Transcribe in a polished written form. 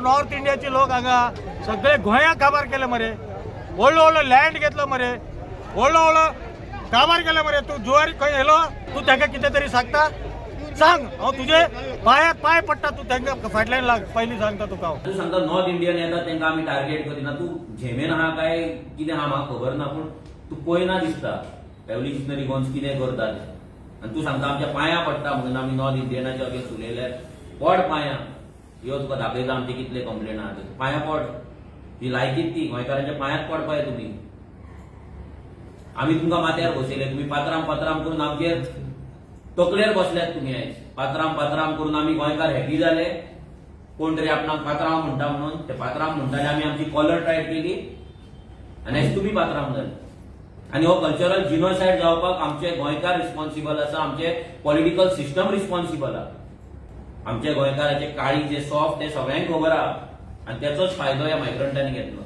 North इंडियाचे लोक हांगा सगळे गोंयाक काबार केले मरे. व्हडलो व्हडलो लँड घेतलो मरे, व्हडलो व्हडलो काबार केले मरे. तूं जुवारी खंय येयलो? तूं तांकां कितें तरी सांगता? सांग. हांव तुजे पांयाक पांय पडटा, तूं तांकां फाटल्यान लाग. पयलीं सांगता तुका हांव. तूं सांगता नॉर्थ इंडियन येता, तांकां आमी टार्गेट करिना. तूं झेमेन आहा काय कितें आहा म्हाका खबर ना, पूण तूं पळयना दिसता रेव्होल्युशनरी गोवन्स कितें करता तें. आनी तूं सांगता आमच्या पांयां पडटा म्हणून आमी नॉर्थ इंडियनाच्या अगेन्स्ट उलयल्यार. पड पांयां, यो, तुका दाखयता आमचे कितले कंप्लेन आहा ते. पांयां पड, ती लायकीत ती गोंयकारांच्या पांयांत पडपाय तुमी. आमी तुमकां माथ्यार बसयले, तुमी पात्राम पात्राम करून आमचेर तकलेर बसल्यात तुमी आयज. पात्राम पात्राम करून आमी गोंयकार हॅपी जाले. कोण तरी आपणाक पात्रांव म्हणटा म्हणून ते पात्रांव म्हणटाले. आमी आमची कॉलर टायट केली आनी आयज तुमी पात्रांव जाले. आनी हो कल्चरल जिनोसायड जावपाक आमचे गोंयकार रिस्पॉन्सिबल आसा, आमचे पॉलिटिकल सिस्टम रिस्पॉन्सिबल आहा. आमच्या गोंयकाराचे काळीज जे सॉफ्ट, ते सगळ्यांक खबर आहा आनी त्याचोच फायदो ह्या मायग्रंटांनी घेतलो.